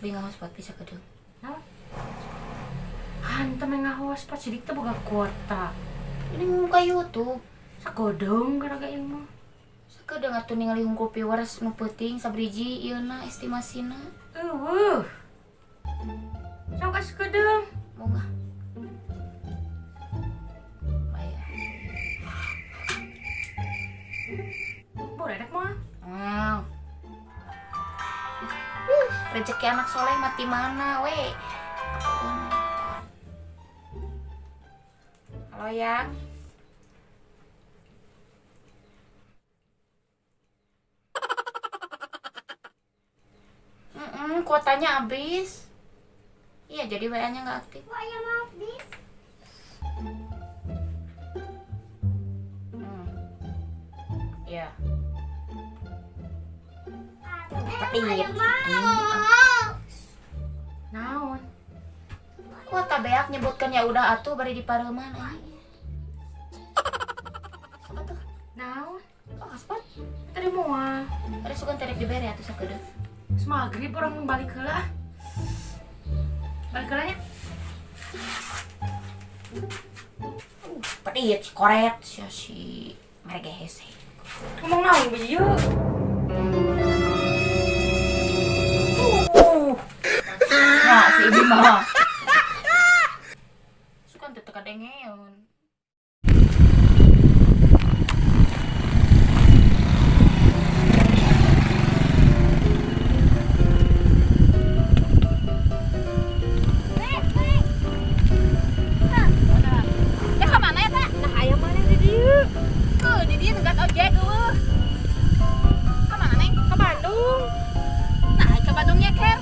Bi ngahotspot bisa kedeung. Naon? Hantam yang ngahotspot sidik teh boga kuota. Ini muka YouTube. Sakodeung gara ieu mah. Sakedeung atuh ningali hungkul viewers nu peuting sabriji ieuna estimasina. Eueuh. Sok sakedeung. Bunga. Bae. Boredek mah. Hmm. Rezeki anak soleh mati mana we. Halo yang. Kuotanya habis. Iya, jadi WA-nya nggak aktif. Wah, ya maaf, Bis. Iya. Petit. Naon? Kuota beak nyebutkan ya udah atuh bari di pareuman anjing. Sok atuh. Naon? Oh, aspot. Tadi moal. Ada sugan tarik dibere atuh sakedeung. Maghrib orang balik heula ah. Balik heula nya. Pedit si koret si si mereka hese. Ngomong naon bieu? Nah, si ibu mah. Suka teu teka dengeun. Ya ka mana eta? Nah, aya mana di dieu? Heuh, di dieu negat ojek eueuh. Ka mana, Neng? Ka Bandung. Nah, ka Bandung nyeker.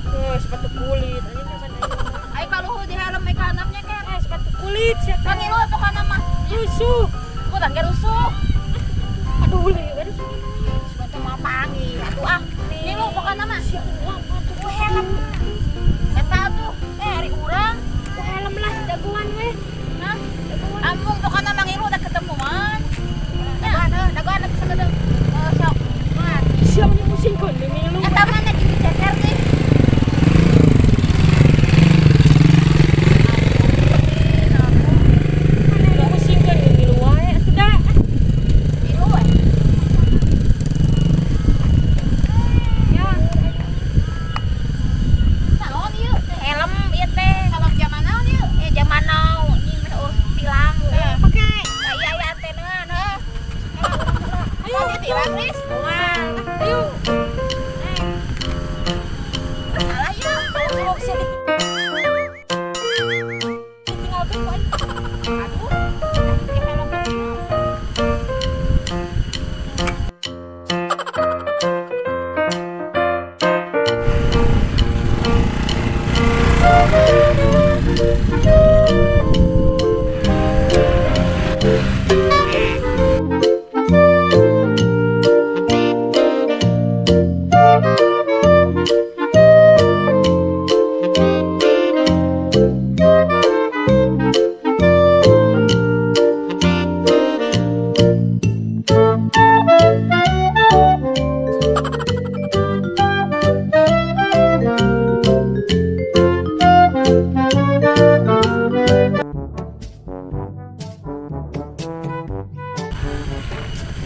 Tuh, sepatu kulit anjing kapan ayeuna. Ai kaluhur di helm ka handap nyeker. Eh, sepatu kulit sia teh. Pangilu pokona mah. Rusuh. Bukan ge rusuh. Aduh, leuh, aduh sini. Sugan teh moal panggil atuh ah. Ngilu pokona mah. Sia uang atuh ku helm. Eta atuh. Eh, ari urang. Ku helm lah dagoan we. Hah? Dagoan. Amung pokona mah ngilu udah ketemuan. Dagoan heuh, dagoan atuh sakedeung. Heuh, sok. Mah. Sia mah musingkeun deui ngilu. Eta mana gitu ceker teh. Mana musingkeun deui ngilu wae atuh da. Ngilu we. Ya. Naon ieu? Helm ieu teh. Helm zaman naon ieu? Eh zaman now anjing mah urus tilang. Eh, Pake. Nah, iya iya antenaeun heuh. Ayo, Ayo tilang, Ris. Wah, ayo. Salah ieu. Sok sia ditinggalkeun ku aing. Aduh. Di helm ieu.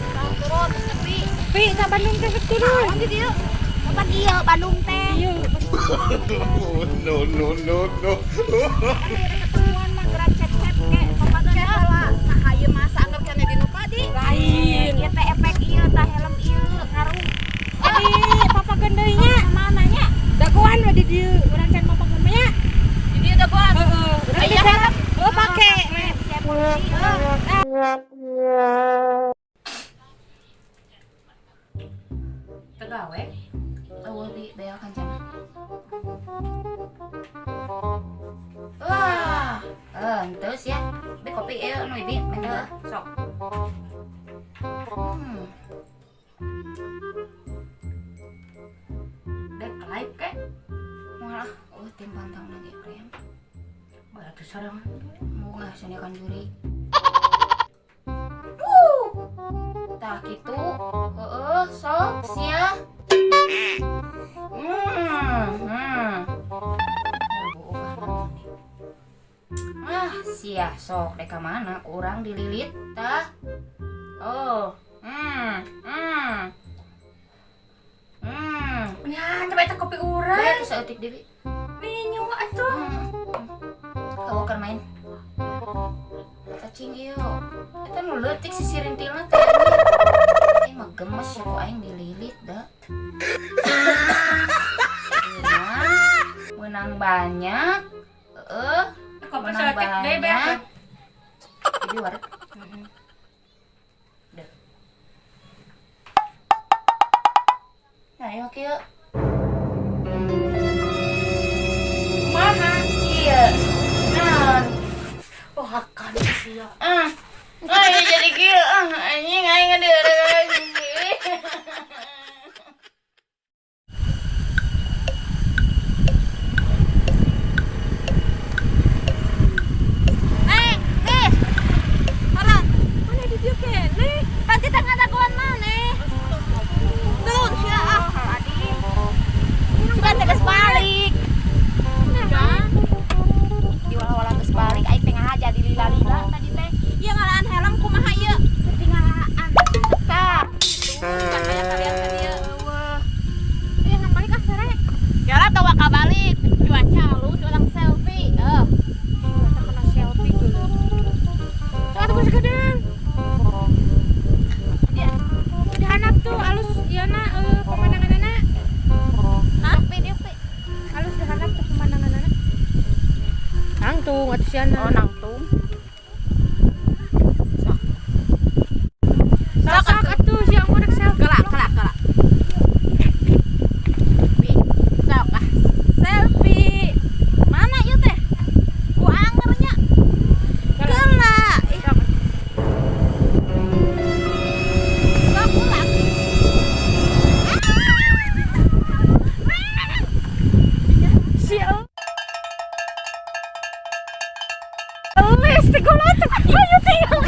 Bang, turun geus nepi. Pi, sa Bandung teh sok turun. Naon di dieu? Kapan ieu Bandung teh? Ieu. No, no, no, no. Ketemuan mah gerak chat-chat ke papagan heula. Nah, ieu mah sanggeur keneh di nu tadi. Lain. Ieu teh efek ieu tah helm ieu ngaruh. Abi, papagan deui nya. Mana nya? Dagoan we di dieu, urang can mapagan mah nya. Di dieu dagoan. Heeh. Urang Aya teh helm. Heuh, pake. Siap kunci heuh. Teu gawe. Eueuh bi beak kancana. Wah, terus ya. Bi kopi ieu nu ibi meh. Sok. Dek live ke? Moal ah, eueuh tim pantang lagi prem. Bae atuh sorangan. Bunga sia kan juri. Tah kitu. Heeh, sok sia. Sia sok dek ka mana ku urang dililit tah. Oh. Nya, coba eta kopi urang. Bae tuh saeutik deui. Minyu atuh. Kamu keur main. Cacing ieu. Eta nu leutik si sirintilna teh. Aing mah gemes ya ku aing dililit da. Menang banyak. Heeh. Kopi Menang saeutik deui banyak. beak. Jadi wareg. Duh. Nah, ayo kieu. Kumaha? Iya. Naon? Oh, hakan sia. Ah. Ay, jadi kieu ah anjing aing ngedeureuh. Neng, nih. Haran. Mana di dieu keneh? Pan teh ngadagoan maneh. Turun sia ah. Sugan teh geus balik. Nah, Diwala-wala geus balik aing teh ngahaja di lila-lila tadi teh. ieu ngalaan helm kumaha ieu? Ketinggalaan. Tetap. Bukan kayak kalian tadi ieu. Eh, nang balik ah sare. Yala tawa kabalik, cuaca halus orang selfie. Eh, Eta kena selfie geuleuh. Sok atuh geus gedeung. dia. Dihanap tuh alus ieu na pemandanganana. Hah? Video pi. Alus dihanap tuh pemandanganana. Nangtung atuh sia na. Oh, nangtung. Sok sok atuh sia mun rek selfie. Kelak, kelak, kelak. Pi. Sok ah. Selfie. Mana ieu teh? Ku angernya. Kelak. Ih, Sok. sok ulang. Sia. Elis teh golotok. Ayo tinggal.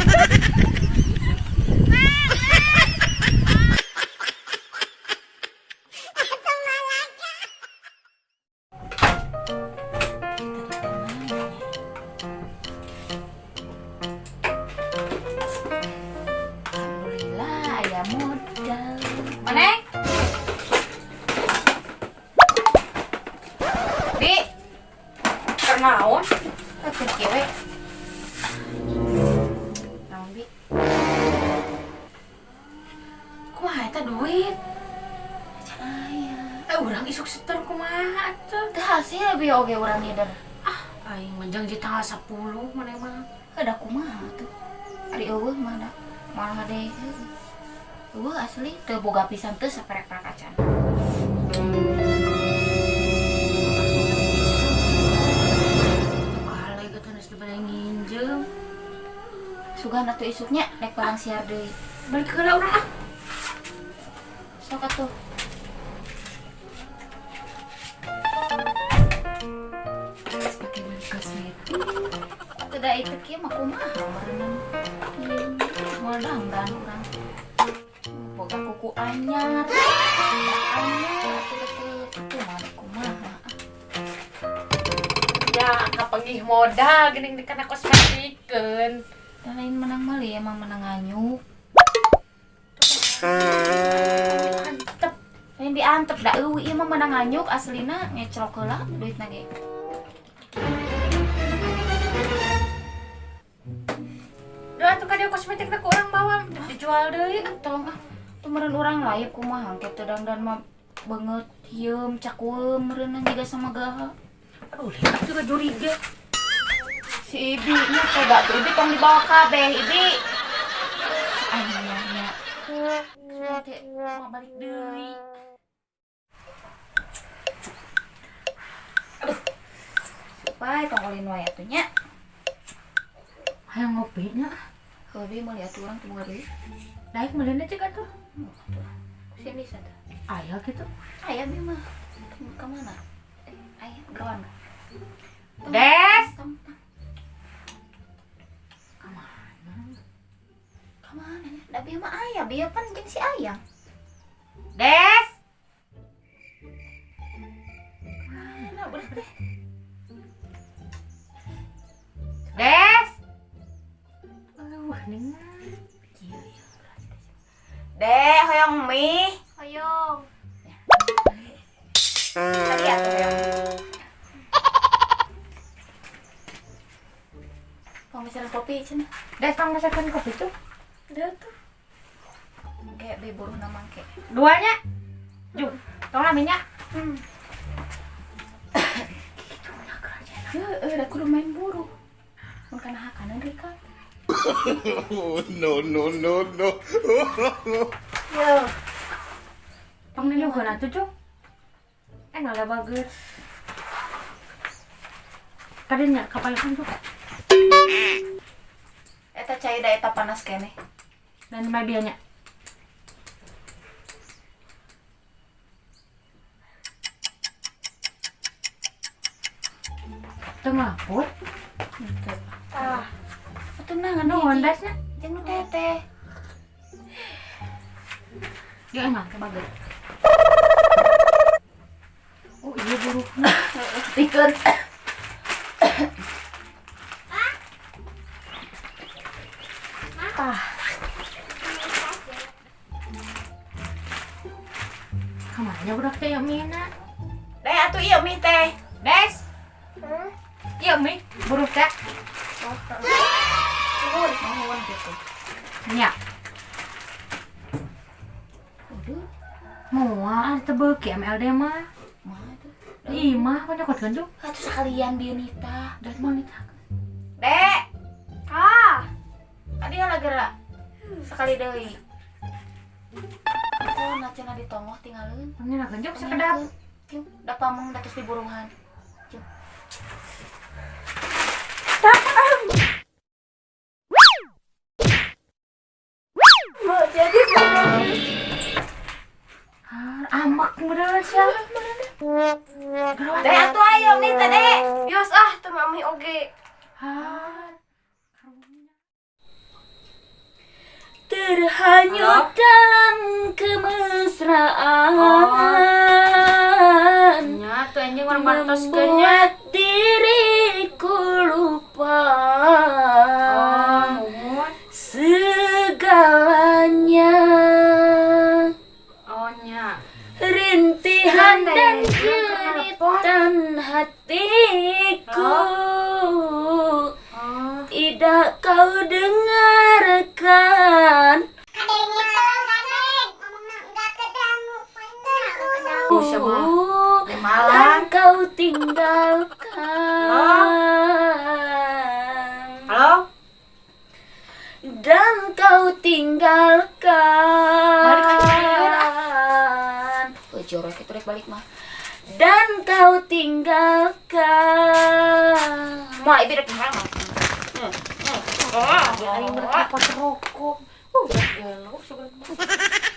Alhamdulillah aya modal. Maneng? Bi, Keur naon? keur kieu we. Naon, Bi? Kumaha eta duit? Can aya. Eh urang isuk setor kumaha atuh? Teu hasil bi oge urang ngider. Ah, aing mah janji tanggal 10 maneh mah. Ada kumaha tuh? Ari eueuh mah da. Malah hade heueuh. Eueuh asli teu boga pisan teu saperek-perek acan. Balik atuh geus dibere nginjem. Sugan atuh isuknya rek palang siar deui. Balik heula urang ah. Sok atuh. Pakai beli kosmetik. Teu da itu kieu mah kumaha meureunnan. Ieu moal dangdan urang. Boga kuku anyar. Anyar atuh teu kitu mah kumaha. Ya, kapanggih modal geuning di kana kosmetikeun. Da lain menang meuli emang menang nganyuk. Antep. Lain diantep da eueuh ieu mah menang nganyuk aslina ngecrok heula duitna ge. Duh atuh ka dieu kosmetikna ku urang bawa dijual deui. Ah, tolong ah. Tuh meureun urang laib kumaha engke teu dangdan mah beungeut hieum cakueum meureunna jiga sama gaha. Aduh, lihat juga juriga. Si Ibi nya tega tuh Ibi tong dibawa kabeh Ibi. Aing nya nya. Sudah teh mau balik deui. Aduh. Supai tong ulin wae atuh nya. Hayang ngopi nya. Heuh bi meuli atuh urang teu boga duit. Daik meulina cek atuh. Sini satu. Aya kitu. Aya bi mah. Ka mana? Aya kawan. Des. Tong tong. Kamana? Kamana nya? Da bieu mah aya, bieu pan jeung si Ayang. Des. Mana budak teh? Des. geuningan. Kieu ya. Dek, hoyong mie. Hoyong. Tapi atuh hoyong. Pangmeseran kopi cenah. Des pangmeserkeun kopi tuh. Udah tuh. Kayak be buruhna mangke. Duanya. Ju, tong lah minyak. Heeh, da kudu main buruh. Mun kana hakaneun Rika. No, no, no, no. Yo. Pang niluhkeun atuh, Ju. Eh, nggak bagus. Kadinya kapalkan tuh. Eta cai da eta panas keneh. Dan mobilnya. Teu ngelapur. Henteu. Tah. Atuh naon Nuhun dasnya. Jeung nu teteh. Ya emang kebager. Oh iya buruhna. Tikeun. Tah. Kamana budak teh ya Mina? Deh atuh ieu mie teh. Des. Iya mi, buruh teh. Nuhun, nuhun gitu. Nya. Udah, Moal teu beuki MLD mah. mah tuh. Ih mah panyokotkeun tuh. Atuh sekalian bieu nita. Da moal nita. Dek, Ah. kadieu lah geura. Sekali deui. Oh, na cenah di tongoh tinggalin. Pangnyalakeun juk sakedap. Cung, da pamong da tos diburuhan. Cung. Mau jadi Ah, amak meureun sia. Dek atuh ayo mie teh, Dek. Yos ah, teu mami oge. Ah. Terhanyut dalam kemesraan. Nya tuh anjing urang bartoskeun nya. Membuat diriku lupa Oh, nuhun. segalanya. Oh nya. Rintihan dan Aneh, jeritan hatiku Oh. tidak kau dengarkan. Malang. Dan kau tinggalkan. Halo? Dan kau tinggalkan. Balik aja, Oh, jorok itu rek balik mah. Dan kau tinggalkan. Mah ieu rek mah. Ya aing berapa rokok. Gelo sugan mah.